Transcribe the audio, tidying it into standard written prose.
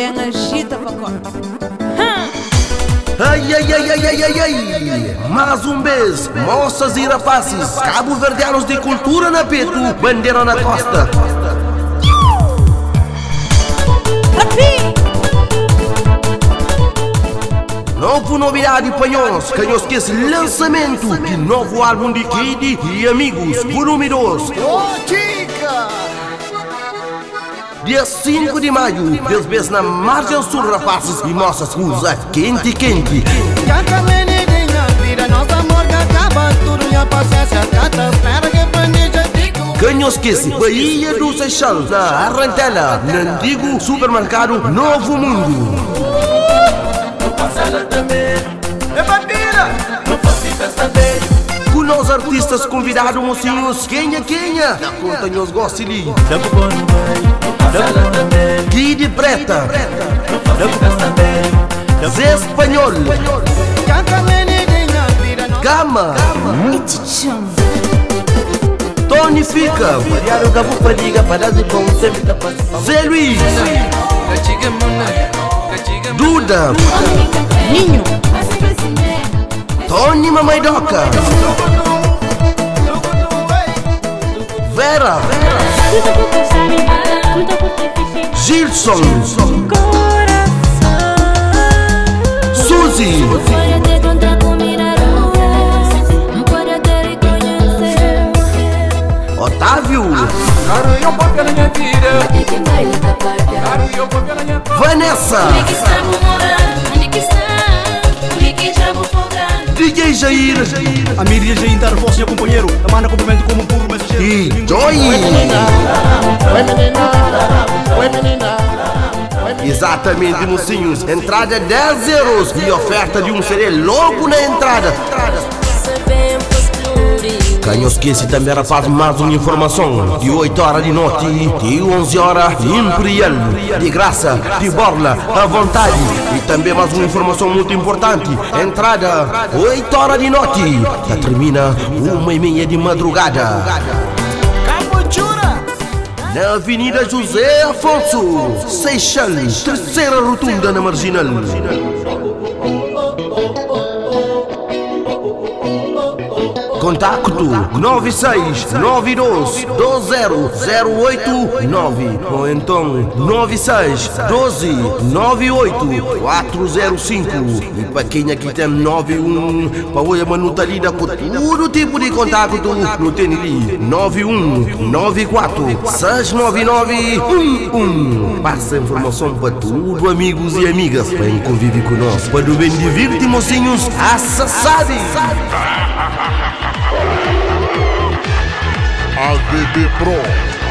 Ben agita pacote. Ai, ai, ai, ai, ai, ai, ai! Mais um vez, moças e rapazes, cabo-verdianos de cultura na peito, bandeira na costa. Rapi! Novo novidade pa nhos, ka nhos esquece lançamento de novo álbum de Kid e Amigos, volume 2. Ô, Chica! Dia 5 de maio, dez vezes na margem sul, rapazes e moças, usa quente, quente. Que não esquece, Bahia do Seixal, na Arrantela, no antigo supermercado Novo Mundo. Com nós artistas convidados, mocinhos, quem é quem é? Da conta nós gosta ali. Guide Preta, Zé Espanhol, Gama, Tony Fica, Zé Luiz, Duda, Ninho. Tony Mamaidoca, Vera, Gilson, Suzy, Otávio, Vanessa, DJ Jair A Miriam Jair tá reforço, meu companheiro. Manda cumprimento como um puro mensageiro. e Joy. Exatamente, mocinhos. Entrada 10 euros e oferta de um CD logo na entrada. Canho esquece também, rapaz, mais uma informação. De 8 horas de noite, de 11 horas, Imperial. De graça, de borla, à vontade. E também mais uma informação muito importante. Entrada, 8 horas de noite. Já termina 1:30 de madrugada. Na Avenida José Afonso, Seixal, terceira rotunda na Marginal. Contacto 96 92 20089 ou então 96 12 98 405. E para quem aqui tem 91, para hoje mas não tá lida com todo tipo de contacto, não tem ali 91 94 699 11. Passa a informação para tudo, amigos e amigas, para quem convive conosco, para o bem divirte, mocinhos, assa sabe. ADB Pro.